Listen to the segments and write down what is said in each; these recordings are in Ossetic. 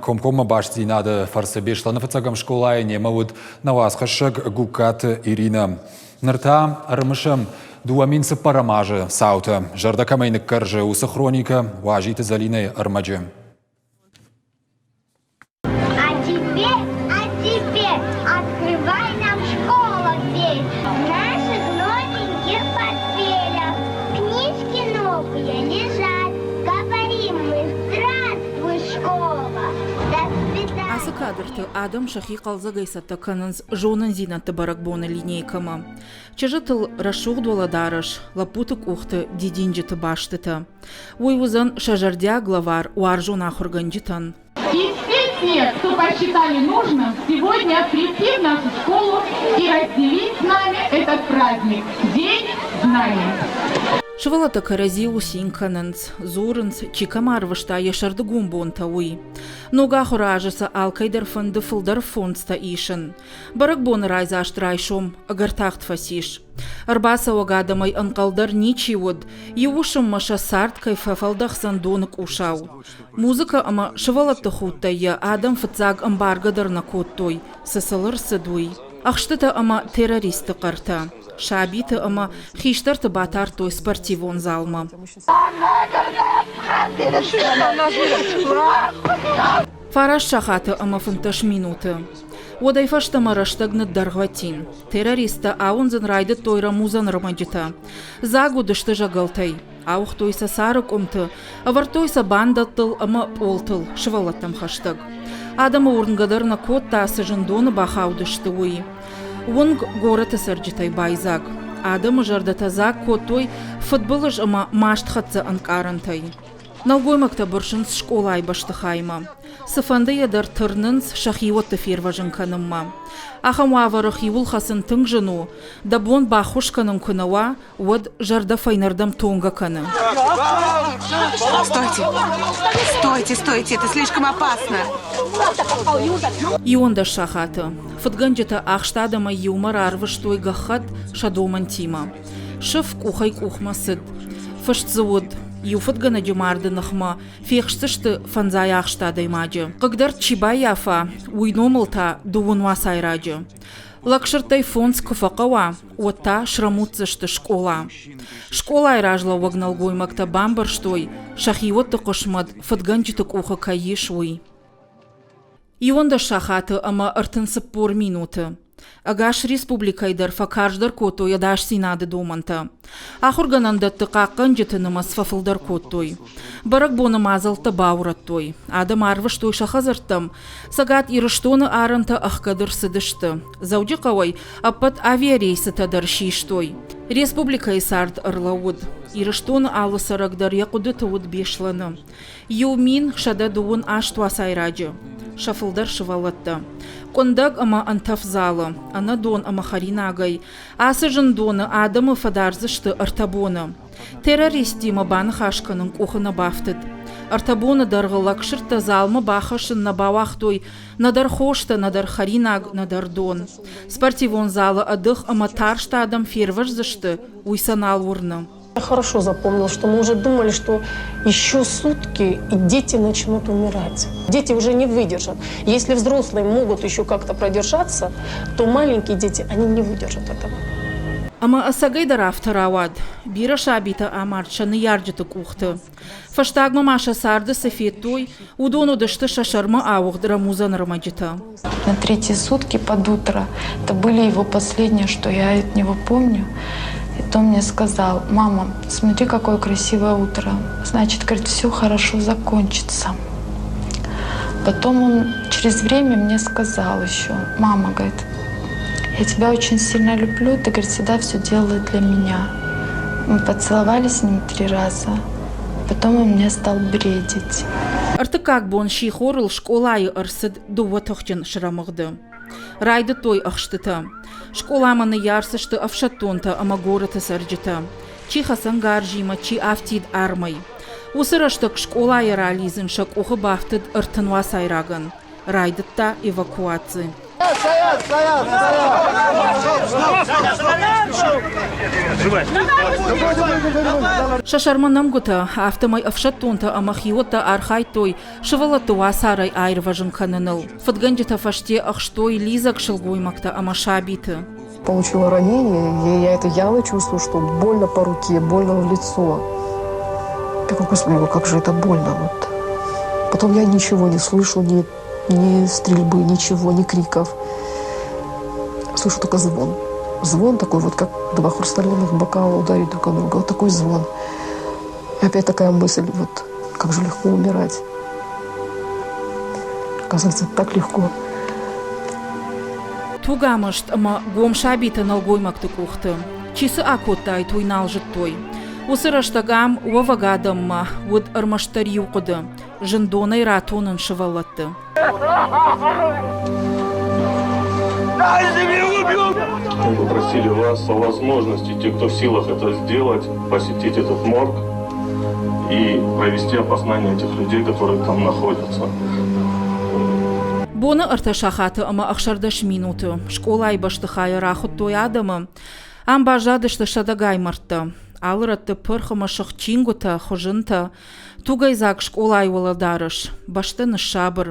Комкоммӕ бастдзинады фӕрцы Беслӕны фыццӕгӕм скъолайы немӕ уыд нӕ уацхӕссӕг Гугкаты Иринӕ. Ныр та ӕрымысӕм 2004 азы цаутӕ. Зӕрдӕ кӕмӕй ныккӕрзы, уыцы хроникӕ Уазиты Зӕлинӕйы ӕрмӕджы. А теперь, а теперь открывай нам школа дверь. Наших новеньких портфелях книжки новые лежат. Говорим мы «Здравствуй, школа!» До свидания. Ацы кадрты адӕм сӕхи хъӕлдзӕгӕй цӕттӕ кӕнынц зонындзинӕдты бӕрӕгбоны линейкӕмӕ. Чызджытыл рӕсугъд уӕлӕдарӕс, лӕппуты къухты дидинджыты бӕстытӕ. Уый уыдзӕн сӕ зӕрдиаг лӕвар уарзон ахуыргӕнджытӕн. И все те, кто посчитали нужным сегодня прийти в нашу школу и разделить с нами этот праздник – День знаний. Сывӕллӕттӕ кӕрӕдзиуыл цин кӕнынц, дзурынц, чи кӕм арвыста йӕ сӕрдыгон бонтӕ, уый. Ног ахуыры азы сӕ алкӕй дӕр фӕнды фылдӕр фондзтӕ исын. Бӕрӕгбоны райдзаст райсом ӕгӕр тагъд фӕцис. Ӕрбацӕуӕг адӕмӕй ӕнхъӕл дӕр ничи уыд, иу уысммӕ сӕ цард кӕй фӕфӕлдӕхдзӕн доны къусау. Музыкӕ ӕмӕ сывӕллӕтты худтӕй йӕ адӕм фыццаг ӕмбаргӕ дӕр нӕ кодтой, цы сыл ӕрцыд, уый. Ӕхстытӕ ӕмӕ террористты хъӕртӕ. Сабиты ӕмӕ хистӕрты батардтой спортивон залмӕ. Фараст сахаты ӕмӕ 15 минуты. Уӕдӕй фӕстӕмӕ рӕстӕг ныддӕргъвӕтин. Террористтӕ ауындзын райдыдтой рӕмудзӕн ӕрмӕджытӕ. Дзаг уыдысты зӕгӕлтӕй. Ауыгътой сӕ цары къуымты, ӕвӕрдтой сӕ бандӕттыл ӕмӕ пъолтыл сывӕллӕттӕм хӕстӕг. Адӕмы уырнгӕ дӕр нӕ кодта, цы зындоны бахаудысты, уый. Уынг горӕты цӕрджытӕй байдзаг. Адӕмы зӕрдӕтӕ дзаг кодтой фыдбылыз ӕмӕ мастхӕццӕ ӕнкъарӕнтӕй. Нӕлгоймӕгтӕ бырсынц скъолайы бӕстыхаймӕ. Цыфӕндыйӕ дӕр тырнынц сӕхиуӕтты фервӕзын кӕнынмӕ. Ахӕм уавӕры хиуыл хӕцын тынг зын у. Дӕ бон баххуыс кӕнын куы нӕ уа, уӕд зӕрдӕ фӕйнӕрдӕм тонгӕ кӕны. Стойте! Стойте, стойте, это слишком опасно! 11 сахаты фыдгӕнджытӕ ахст адӕмӕй иумӕ рарвыстой гӕххӕтт сӕ домӕнтимӕ. Сыф къухӕй къухмӕ цыд. Фыст дзы уыд, иу фыдгӕнӕджы марды ныхмӕ фехсдзысты фӕндзай ахст адӕймаджы. Хъыгдард чи баййафа, уый номыл та дыууын уацайраджы. Лӕгсырдтӕй фондз куы фӕхъӕуа, уӕд та срӕмудздзысты скъола. Скъолайы разлӕууӕг нӕлгоймӕгтӕ бамбӕрстой, сӕхиуӕтты хъысмӕт фыдгӕнджыты къухы кӕй ис, уый. 11 сахаты ӕмӕ 34 минуты. Ӕгас республикӕйы дӕр фӕкарздӕр кодтой ӕдасдзинады домӕнтӕ. Ахуыргӕнӕндӕтты хъахъхъӕнджыты нымӕц фӕфылдӕр кодтой. Бӕрӕгбоны мадзӕлттӕ баурӕдтой. Адӕм арвыстой сӕ хӕдзӕрттӕм. Цӕгат Ирыстоны арӕнтӕ ӕхгӕд ӕрцыдысты. Дзӕуджыхъӕуӕй ӕппӕт авиарейсытӕ дӕр систой. Республикӕйы цард ӕрлӕууыд. Ирыстоны алы цӕрӕг дӕр йӕ хъуыдыты уыд Беслӕны. 1138 уацайраджы, сӕ фылдӕр сывӕллӕттӕ. Къуындӕг ӕмӕ ӕнтӕф залы, ӕнӕ дон ӕмӕ хӕринагӕй, ацы зындоны адӕмы фӕдардзысты ӕртӕ боны. Террористтимӕ баныхас кӕнын къухы нӕ бафтыд. Ӕртӕ боны дӕргъы лӕгсырдтӕ залмӕ бахӕссын нӕ бауагътой нӕдӕр хостӕ, нӕдӕр хӕринаг, нӕдӕр дон. Спортивон залы ӕдых ӕмӕ тарст адӕм фервӕздзысты, уый сӕ нал уырны. Я хорошо запомнила, что мы уже думали, что еще сутки и дети начнут умирать. Дети уже не выдержат. Если взрослые могут еще как-то продержаться, то маленькие дети, они не выдержат этого. Ӕмӕ ӕцӕгӕйдӕр афтӕ рауад. Бирӕ сабитӕ амард сӕ ныййарджыты къухты. Фӕстагмӕ ма сӕ царды цы федтой, уыдон уыдысты сӕ сӕрмӕ ауыгъд рӕмудзӕн ӕрмӕджытӕ. На третьи сутки под утро, это были его последнее, что я от него помню, и то он мне сказал, мама, смотри, какое красивое утро. Значит, говорит, все хорошо закончится. Потом он через время мне сказал еще, мама, говорит, я тебя очень сильно люблю, ты, говорит, всегда все делала для меня. Мы поцеловались с ним три раза. Потом он мне стал бредить. Ӕртыккаг бон сихорыл скъолайы ӕрцыд дыууӕ тыхджын срӕмыгъды. Райдыдтой ӕхстытӕ. Скъоламӕ ныййарц сты ӕфсӕддонтӕ ӕмӕ горӕты цӕрджытӕ. Чи хӕцӕнгарзимӕ, чи афтид армӕй. Уыцы рӕстӕг скъолайӕ ралидзын сӕ къухы бафтыд 30 уацайрагӕн. Райдыдта эвакуаци. Стоять, стоять, стоять! Сӕ сӕрмӕ нӕмгуытӕ, афтӕмӕй ӕфсӕддонтӕ ӕмӕ хиуӕттӕ архайдтой сывӕллӕтты уацарӕй аирвӕзын кӕныныл. Фыдгӕнджытӕ фӕсте ӕхстой лидзӕг сылгоймӕгтӕ ӕмӕ сабиты. Получила ранение, и я это явно чувствую, что больно по руке, больно в лицо. Такой, господи, как же это больно. Вот. Потом я ничего не слышу, ни, ни стрельбы, ничего, ни криков. Слышу только звон. Звон такой вот, как два хрустальных бокала ударить друг о друга. Вот такой звон. И опять такая мысль, вот как же легко умирать. Оказывается, так легко. Тугамӕст ӕмӕ гом сабитӕ нӕлгоймӕгты къухты. Чи цы акодтаид, уый нал зыдтой. Уыцы рӕстӕг ам уӕвӕг адӕммӕ уыд ӕрмӕстдӕр иу хъуыды – зындонӕй ратонын сывӕллӕтты. Мы попросили вас по возможности, те, кто в силах это сделать, посетить этот морг и провести опознание этих людей, которые там находятся. Боны ӕртӕ сахаты ӕмӕ 16 минуты скъолайы бӕстыхайы рахуыдтой адӕмы. Ам баззадысты сӕдӕгай мӕрдтӕ. Алы рӕтты пырх ӕмӕ сыгъд чингуытӕ, хуызынтӕ, тугӕйдзаг скъолайы уӕлӕдарӕс, бӕстӕ ныссабыр.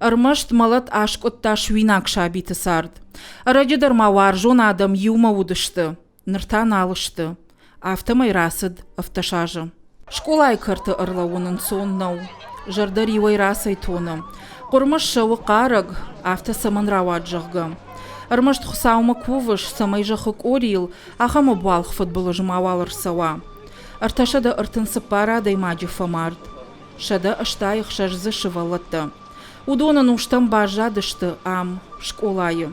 Ӕрмӕст мӕлӕт аскъуыдта суинаг сабиты цард. Ӕрӕджы дӕр ма уарзон адӕм иумӕ уыдысты, ныр та нал сты. Афтӕмӕй рацыд 17 азы. Скъолайы кӕрты ӕрлӕууын ӕнцон нӕу. Зӕрдӕ риуӕй рацӕйтоны. Хъуырмӕ ссӕуы хъарӕг, афтӕ цӕмӕн рауад, зӕгъгӕ. Ӕрмӕст Хуыцаумӕ кувыс, цӕмӕй зӕххы къорийыл ахӕм ӕбуалгъ фыдбылыз мауал ӕрцӕуа. 334 адӕймаджы фӕмард. 186 дзы сывӕллӕттӕ. Уыдон ӕнустӕм баззадысты ам, скъолайы.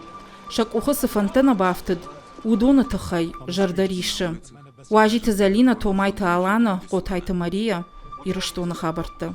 Сӕ къухы цы фӕндтӕ нӕ бафтыд, уыдоны тыххӕй зӕрдӕ риссы. Уазиты Зӕлинӕ, Томайты Алана, Хъотайты Мария, Ирыстоны хабӕрттӕ.